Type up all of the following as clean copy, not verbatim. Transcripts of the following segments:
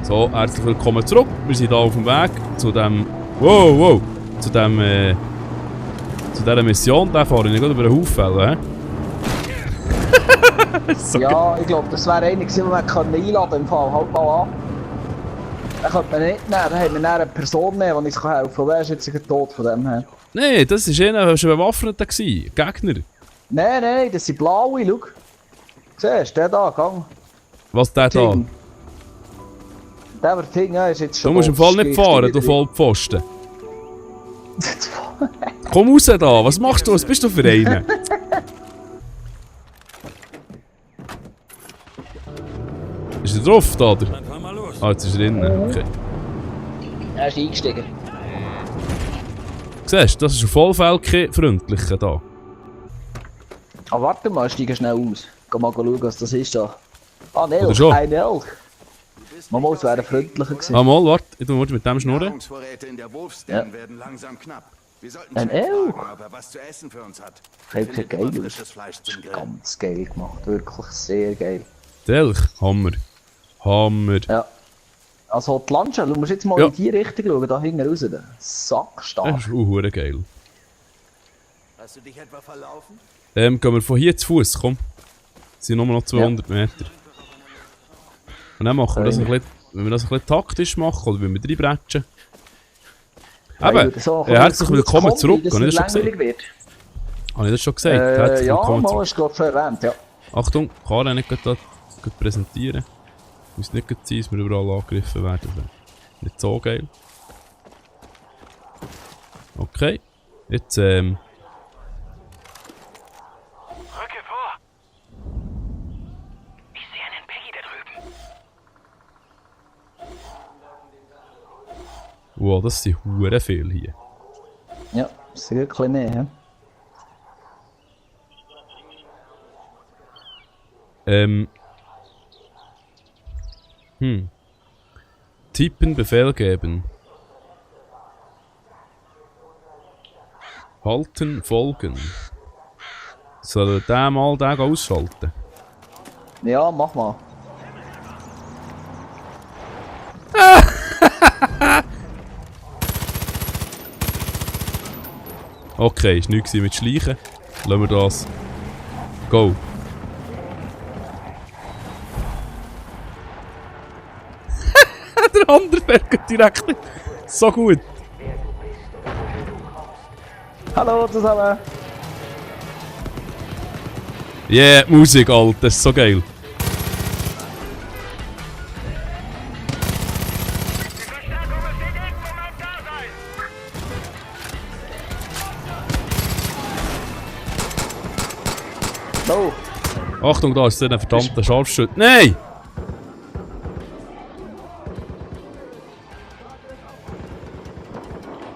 So, herzlich willkommen zurück. Wir sind hier auf dem Weg zu dem... Wow! Zu dem... zu dieser Mission. Da fahre ich nicht über den Haufen, hä? So ja, ich glaube, das wäre einer gewesen, den man einladen im Fall. Halt mal an. Den könnte man nicht nehmen, dann haben wir eine Person mehr, die uns helfen kann. Wer ist jetzt tot von dem her? Nein, das war einer, schon bewaffnet. Gegner. Nein, das sind blaue, schau. Siehst du, der da, gang. Was der da? Der wird Ting, ja, ist jetzt schon. Du musst im Fall nicht fahren, du Vollpfosten. Komm raus da, was machst du? Was bist du für einen? Ist er drauf, da, oder? Ah, jetzt ist er drinnen. Okay. Er ist eingestiegen. Siehst du, das ist ein Vollfeldke-freundlicher da. Ah, warte mal, steige schnell aus. Geh mal schauen, was das ist da. Ah, ein Elch, schon? ein Elch. Man muss wäre freundlicher gewesen. Ah, mal, warte, ich tu mit dem schnurren. Ja. Ein Elch? Hey, geil, das ist ganz geil gemacht, wirklich sehr geil. Der Elch, Hammer. Hammer. Ja. Also die Landschaft, du musst jetzt mal in die Richtung schauen, da hinten raus. Sackstark. Das ist auch geil. Hast du dich etwa verlaufen? Gehen wir von hier zu Fuß, komm. Es sind nur noch 200 Meter. Und dann machen wir das ein bisschen, wenn wir das ein bisschen taktisch machen, oder wenn wir reinbretschen. Eben, herzlich willkommen zurück, habe ich das schon gesagt? Habe ich das schon gesagt? Herzlich willkommen zurück. Ja, ist glaube schon erwähnt, ja. Achtung, kann ich nicht gerade präsentieren. Muss nicht sein, dass wir überall angegriffen werden. Nicht so geil. Okay, jetzt Rücke vor! Ich sehe einen Peggy da drüben. wow, das sind hure viel hier. Ja, das ist ein bisschen mehr, Tippen, Befehl geben. Halten, folgen. Soll der mal den ausschalten? Ja, mach mal. Okay, ist nichts mit Schleichen. Lassen wir das. Go. Der andere fährt direkt. So gut. Hallo zusammen. Yeah, Musik, Alter, das ist so geil. Oh. Achtung, da ist ein verdammter Scharfschütze. Nein!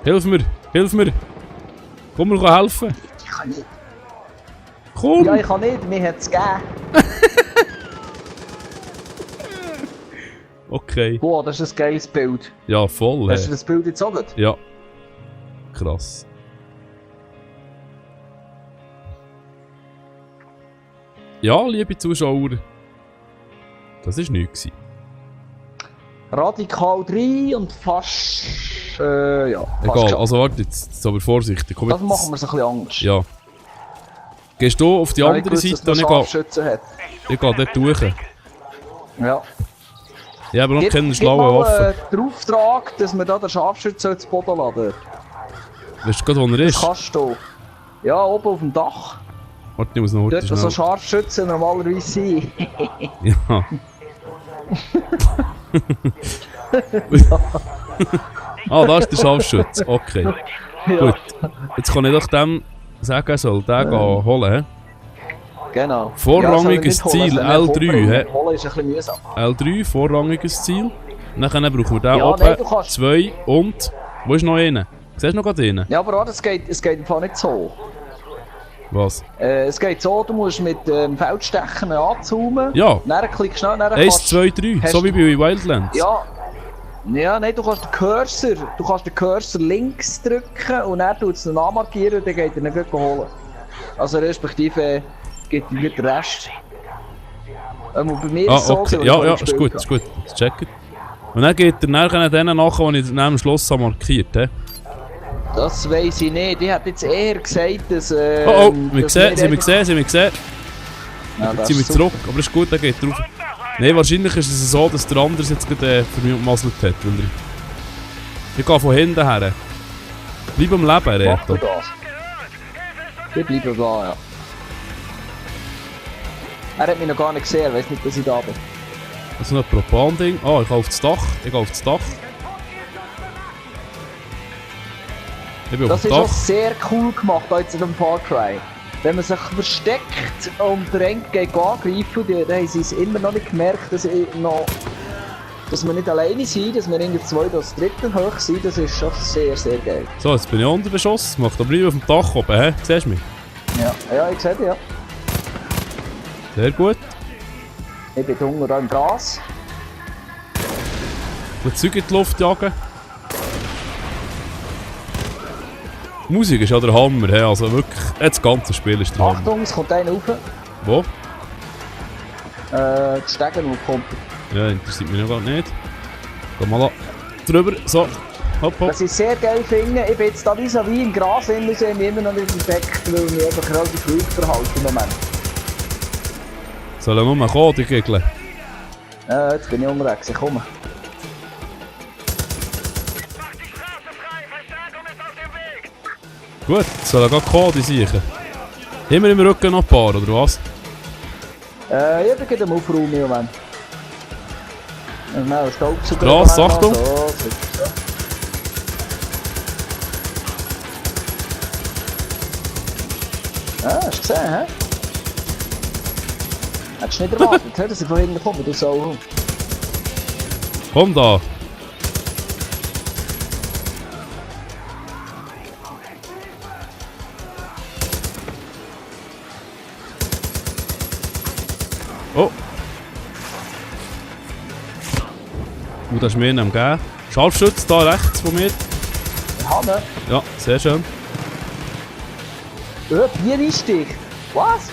Hilf mir! Hilf mir! Komm, wir können helfen! Ich kann nicht. Komm! Ja, ich kann nicht, mir hat es gegeben. Okay. Boah, das ist ein geiles Bild. Ja, voll. Hast du das Bild jetzt auch? Ja. Krass. Ja, liebe Zuschauer. Das war nichts. Radikal 3 und fast. Ja. Fast Egal, geschafft. also warte, jetzt aber vorsichtig. Komm, Das jetzt. machen wir es ein bisschen anders. Ja. Gehst du auf die Ich andere wusste, Seite dass und es noch Scharfschützen hat. ich gehe dort durch. Ja. Ich habe noch keine Gib schlaue mal, Waffe. den Auftrag, dass wir da den Scharfschützen zu Boden laden. Weißt du gerade, wo er Das ist? kannst du. Ja, oben auf dem Dach. Warte, ich muss noch Dort, heute wo so schnell. Scharfschützen normalerweise sind. Ja. Ah, da ist der Scharfschütze. Okay. Ja. Gut. Jetzt kann ich doch dem sagen, er soll den gehen holen. He? Genau. Vorrangiges Ziel, L3. He? Holen ist ein bisschen mühsam. L3, vorrangiges Ziel. Dann brauchen wir den Ja, oben, nein, du kannst- 2 und... Wo ist noch einer? Siehst du noch gerade einen? Ja, aber warte, es geht im Fall nicht so. Was? Es geht so, du musst mit Feldstechen anzoomen. Ja. Dann klickst du schnell, dann 1, kannst 2, 3, hast so wie du- bei Wildlands. Ja. Ja, nein, du kannst den Cursor links drücken und dann tut es ihn anmarkieren und dann geht er ihn gleich holen. Also respektive gibt er den Rest. Bei mir ist es so, okay. gewesen, Ja, als ja, ich ist gut, gespielt ist gut. Jetzt checken. Und dann geht er nachher denen nach, die ich neben dem Schloss habe markiert habe. Das weiss ich nicht. Ich hätte jetzt eher gesagt, dass... Oh, wir sehen, sie haben mich gesehen. Ja, Jetzt sind wir zurück, aber das ist gut, dann geht er rauf. Nein, wahrscheinlich ist es so, dass der andere es jetzt gerade für mich ummasselt hat. Weil ich gehe von hinten her. Bleib am Leben, Mach Reto. du das. Ich bleibe da, ja. Er hat mich noch gar nicht gesehen, er weiss nicht, dass ich da bin. Das ist noch ein Propan-Ding. Ah, ich gehe auf das Dach. Ich bin Das auf dem ist auch Dach. sehr cool gemacht jetzt in dem Far Cry. Wenn man sich versteckt und der Eng geht angreifen, dann haben sie es immer noch nicht gemerkt, dass wir nicht alleine sind, dass wir irgendwie zwei oder dritte hoch sind. Das ist schon sehr, sehr geil. So, jetzt bin ich unter Beschuss. Macht aber nicht auf dem Dach oben, hä? Siehst du mich? Ja, ich sehe dich, ja. Sehr gut. Ich bin unten da im Gas. Gut Zeug in die Luft jagen. Die Musik ist ja der Hammer, he? Also wirklich, das ganze Spiel ist der Hammer. Achtung, es kommt einer rauf. Wo? Die Stege kommt. Ja, interessiert mich noch gar nicht. Geh mal drüber, so. Hopp, hopp. Was ich sehr geil finde, ich bin jetzt da vis-à-vis im Gras hin, wir sehen mich immer noch nicht entdeckt, weil ich mich einfach relativ ruhig verhalte im Moment. Sollen wir mal kommen, die Gegner? Jetzt bin ich unterwegs, ich komme. Gut, sollen wir kommen, die Siechen. Haben wir im Rücken noch ein paar, oder was? Ich bin gerade am Aufräumen im Moment. Genau, Staubsauger. Gras, Achtung! So. Hast du gesehen, hä? Hättest du nicht erwartet, dass ich von hinten komme, du Sau. Komm da! Oh! Und das ist mir am Gehen. Scharfschütze da rechts von mir. Hanne? Ja, sehr schön. Bienenstich. Was?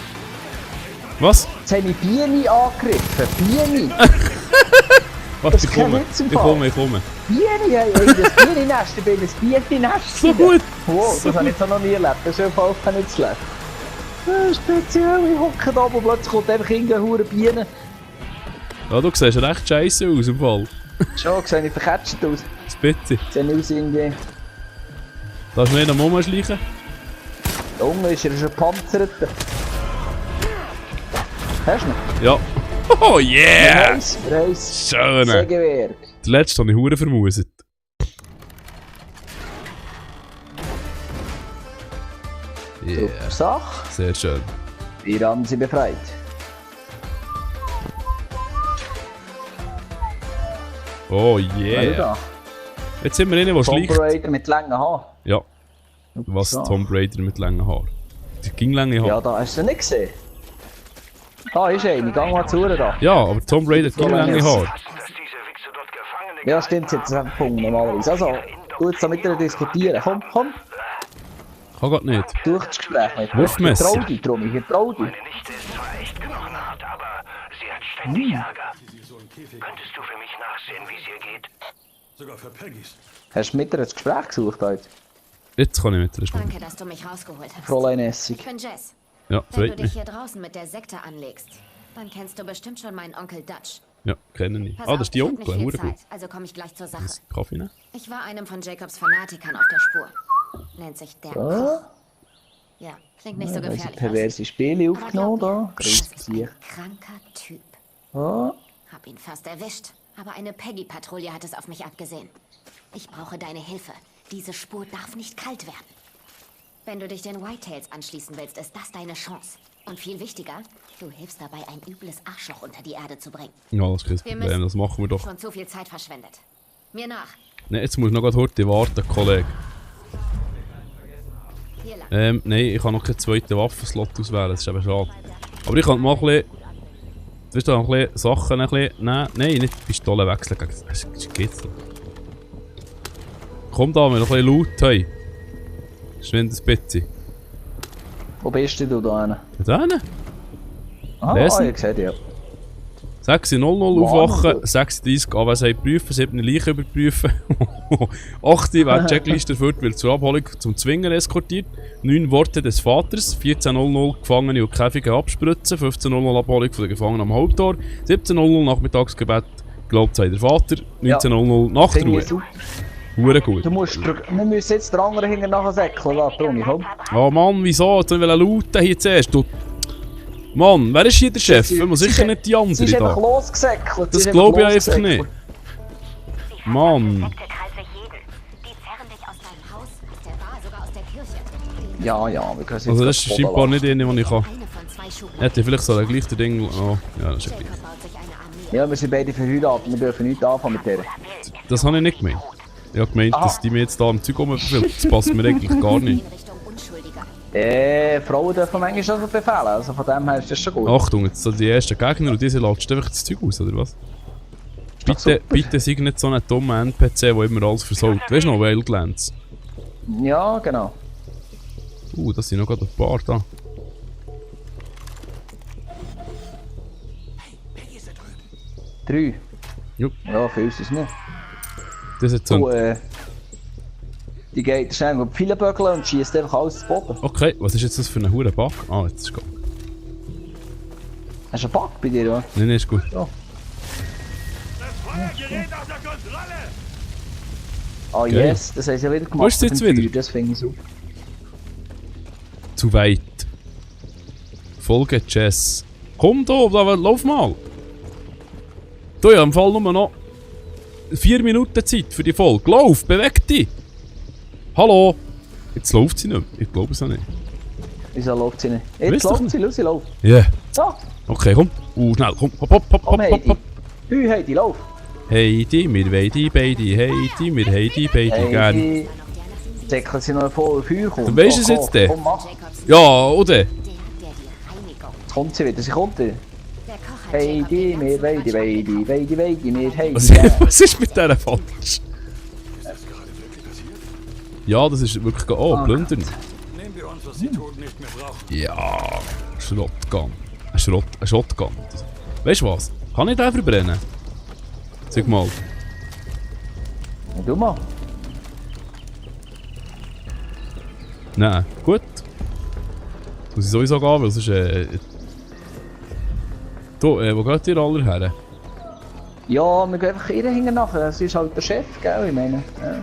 Was? Jetzt haben mich Bienen angegriffen. Bienen. Warte, Das ich ist kein komme. Witz im Ich Fall. komme, ich komme. Bienen, ja, das Bienennest, ich bin ein Bienennest. So gut! Wow, das habe ich jetzt noch nie erlebt. Das ist auf jeden Fall nicht schlecht. Speziell, ich hocke da oben und plötzlich kommt einfach irgendeine hure Biene. Ja, du siehst recht scheiße aus im Fall. Schon, sehe ich verketscht aus. Spitze. Sehe ich aus irgendwie. Da ist nicht am Rumschleichen. Da unten ist er schon panzert. Hast du ihn? Ja. Oh yeah! Reis. Schön! Sägewerk. Der letzte habe ich hure vermuset. Yeah, Super Sache. sehr schön. Wir haben sie befreit. Oh Schau yeah! da. Jetzt sind wir einer, der Tomb schleicht. Raider mit langen Haaren. Ja. Was So. Tomb Raider mit langen Haaren? Die ging lange Haare. Ja, da hast du sie nicht gesehen. Da ist eine, geh mal zu ihr da. Ja, aber Tomb Raider ging lange Haare. Dass diese Wichse dort gefangen Ja, stimmt, sie hat es einfach gefunden normalerweise. Also, du jetzt da mit ihr diskutieren. Komm, Kann grad nicht. durch das Gespräch mit. Wurfmesser. Ich trau dich, Trummi, ich trau dich. Meine Nichte ist zwar echt knochenhart, aber sie hat ständig Ärger. Könntest du für mich nachsehen, wie es ihr geht? Sogar für Peggys. Hast du mit ihr ein Gespräch gesucht heute? Jetzt kann ich mit dir sprechen. Danke, dass du mich rausgeholt hast. Fräulein Essig. Ich bin Jess. Ja, Wenn du freut dich mich. hier draußen mit der Sekte anlegst, dann kennst du bestimmt schon meinen Onkel Dutch. Ja, kennen ich. Pass Ah, auf, das ist die ich hab nicht Onkel. viel Hure gut. Zeit, also komme ich gleich zur Sache. Das Kaffee, ne? Ich war einem von Jacobs Fanatikern auf der Spur. Nennt sich der Koch. Ja, klingt nicht so Da haben sie gefährlich. perverse Spiele Aber aufgenommen glaub da. mir, das Grüß ist ein dich. kranker Typ. Ja. Hab ihn fast erwischt, aber eine Peggy-Patrouille hat es auf mich abgesehen. Ich brauche deine Hilfe. Diese Spur darf nicht kalt werden. Wenn du dich den Whitetails anschließen willst, ist das deine Chance. Und viel wichtiger, du hilfst dabei, ein übles Arschloch unter die Erde zu bringen. Ja, das ist kein Wir Problem. müssen- Das machen wir doch. Schon zu viel Zeit verschwendet. Mir nach. Ne, jetzt muss ich noch gerade heute warten, Kollege. Hier lang. Nein, ich kann noch keinen zweiten Waffenslot auswählen. Das ist eben schade. Aber ich kann mal ein bisschen... Willst du noch ein bisschen Sachen ein bisschen... Nein, nicht die Pistole wechseln. Das geht's nicht. Komm da, wir noch ein bisschen Loot haben. Schwind ein bisschen. Wo bist du da hinten? Da hinten? Ah, Lesen? ich sehe dich, ja. 6:00 aufwachen, 6:30 Anwesenheit prüfen, 7 Leichen überprüfen, 8 werden Checkliste erfüllt, wird zur Abholung zum Zwinger eskortiert, 9 Worte des Vaters, 14:00 Gefangene und Käfige abspritzen, 15:00 Abholung von den Gefangenen am Haupttor, 17:00 Nachmittagsgebet, glaubt sei der Vater, 19:00 Nachtruhe. Hure gut. Wir müssen jetzt den anderen hinten nachher säckeln lassen, Toni, komm. Oh Mann, wieso? Jetzt wollen wir lauten hier zuerst. Du... Mann, wer ist hier der Chef? Wir müssen sicher nicht die andere Sie ist einfach da. losgesäckelt. Das glaube ich einfach nicht. Mann. Ja, ja, wir können es Also das ist scheinbar nicht eine, die ich kann. Eine von 2 Schubladen. Hätte vielleicht so ein gleiches Ding... Oh, ja, das ist ja gleich. Jacob baut sich eine Armee. Ja, wir sind beide verheiratet, wir dürfen nicht anfangen mit der. Das habe ich nicht gemeint. Ich habe gemeint, dass die mir jetzt da am Zeug rumverfilmt. Das passt mir eigentlich gar nicht. In Richtung Unschuldiger. Frauen dürfen manchmal schon so befehlen, also von dem her ist das schon gut. Achtung, jetzt sind die ersten Gegner und diese latscht einfach das Zeug aus, oder was? Bitte sei nicht so ein dummer NPC, der immer alles versaut. Weißt du noch, Wildlands? Ja, genau. Das sind noch gerade ein paar da. Drei. Jupp. Ja, viel ist es nicht. Das ist so Du, ein... die geht schnell auf viele Böckel und schießt einfach alles zu Boden. Okay, was ist jetzt das für ein hure Bug? Ah, jetzt ist gut. Hast du einen Bug bei dir, oder? Nein, ist gut. Ja. Das Feuer gerät außer Kontrolle! Ah, Geil. yes, das haben sie ja wieder gemacht. Wo ist es jetzt mit dem wieder? Feuer, das finde ich super. Zu weit. Folge Chess. Komm da, lauf mal! Du, ja, im Fall nur noch 4 Minuten Zeit für die Folge. Lauf, beweg dich! Hallo! Jetzt läuft sie nicht mehr. Ich glaube es auch nicht. Wieso läuft sie nicht? Weiss Jetzt doch läuft sie, los, sie läuft. Ja. Yeah. So, Okay, komm. Schnell, komm. Hopp, hopp, hopp, komm hopp, hopp, Heidi. hopp. Hü, Heidi, lauf. Heidi, wir wollen die beide. Heidi, wir haben die beide gern. Heidi. Säckeln sie noch vor Feuer kommt. Du weisst es jetzt denn? Komm, mach. Jacobs Ja, oder? der die Reinigung. Jetzt kommt sie wieder, sie kommt wieder. Der Koch hat Heidi, Jacob wir Weidi, Weidi, Weidi, Weidi, wir Heidi. Was ist mit dieser falsch? Ja, das ist wirklich... Oh, plündern. Nehmen wir uns, was die Toten nicht mehr brauchen. Ja, Shotgun. Ein Shotgun. Weißt du was? Kann ich den verbrennen? Sag mal. Ja, du mal. Nein. Gut. Muss ich sowieso gehen, weil sonst... Du, wo geht ihr alle her? Ja, wir gehen einfach ihr hinten nachher. Sie ist halt der Chef, gell? Ich meine. Ja.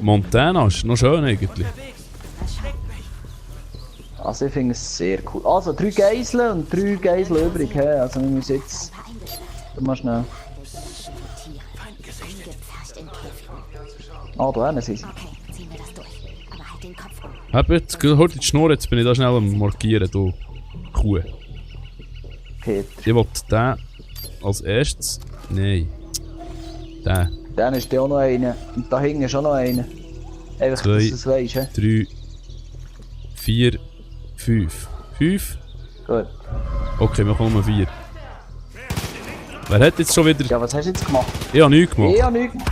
Montana ist noch schön eigentlich. Also ich finde es sehr cool. Also 3 Geiseln und 3 Geiseln übrig. He? Also wir müssen jetzt... Du machst schnell. eingepfercht in Käfigen. Ah, da hinten sind sie. Okay, ziehen wir das durch. Aber halt den Kopf um. Hab jetzt gehört die Schnur, jetzt bin ich da schnell am Markieren, du Kuh. Peter. Ich wollte den als erstes... Nein. Den. Dann ist da auch noch einer. Und da hinten ist auch noch einer. Einfach, 2, dass du es weisst. He? 3, 4, 5. 5? Gut. Okay, wir kommen 4. Wer hat jetzt schon wieder... Ja, was hast du jetzt gemacht? Ich habe nichts gemacht. Ich habe nichts gemacht.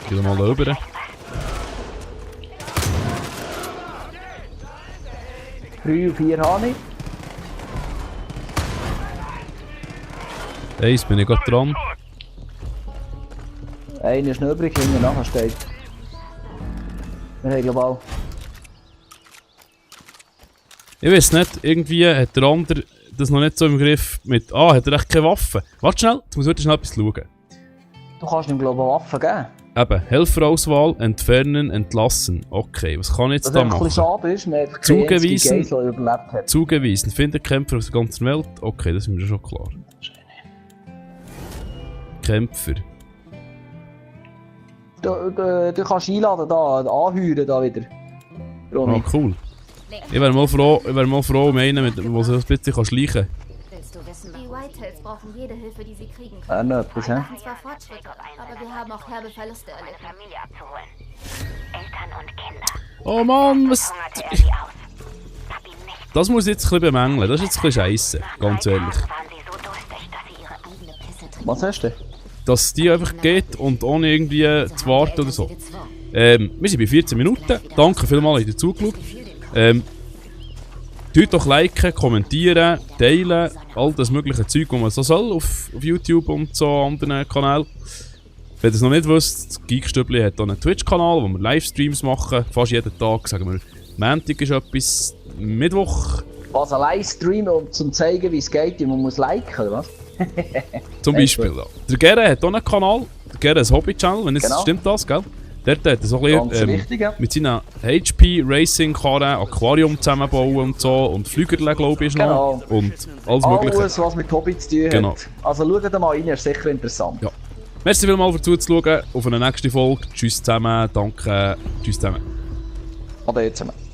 Geh mal rüber. Drei und 4 habe ich. Eins bin ich gerade dran. Einer ist noch übrig, hinten nachher steht. Wir haben global. Ich weiß nicht, irgendwie hat der andere das noch nicht so im Griff mit... Ah, hat er echt keine Waffe? Warte schnell, jetzt muss ich schnell etwas schauen. Du kannst ihm global Waffen geben. Eben, Helferauswahl, entfernen, entlassen. Okay, was kann ich jetzt Was da ein bisschen machen? schade ist, man hat einfach keine einzige Zugewiesen. Geisel, die überlebt hat. Zugewiesen, finde Kämpfer aus der ganzen Welt. Okay, das ist mir schon klar. Kämpfer. Du kannst einladen, da, anheuern da wieder. Ronny. Ah, cool. Ich wäre mal froh um einen, der so ein bisschen schleichen kann. Willst du wissen, Die Whitetails brauchen jede Hilfe, die sie kriegen können. Ja, noch etwas, Wir hä? machen zwar Fortschritte, aber wir haben auch herbe Verluste erlitten. Familie abzuholen. Eltern und Kinder. Oh Mann, was... Hungerte er sie aus. Gab ihm nichts. Das muss ich jetzt ein bisschen bemängeln. Das ist jetzt ein bisschen scheisse, ganz ehrlich. Waren sie so durstig, dass sie ihre eigene Pisse trinken? Was hast du? Dass die einfach geht und ohne irgendwie zu warten oder so. Wir sind bei 14 Minuten. Danke vielmals, dass ihr zugeschaut. Tut doch liken, kommentieren, teilen, all das mögliche Zeug, was man so soll auf YouTube und so anderen Kanälen. Wenn ihr es noch nicht wisst, das Geekstübli hat hier einen Twitch-Kanal, wo wir Livestreams machen, fast jeden Tag, sagen wir, Montag ist etwas, Mittwoch. Also Livestream, um zu zeigen, wie es geht, wie man muss liken, oder was? Zum Beispiel, ja. Der Gere hat auch einen Kanal, der Gere ist Hobby-Channel, wenn es stimmt das, gell? Dort hat er so ein bisschen, mit seinen HP-Racing-Karren Aquarium zusammenbauen und so und Flügerle, glaube ich, noch. Und alles Mögliche. Alles, was mit Hobby zu tun hat. Also schaut da mal rein, ist sicher interessant. Ja. Merci vielmals für zuzuschauen. Auf eine nächste Folge. Tschüss zusammen. Danke. Tschüss zusammen. Ade zusammen.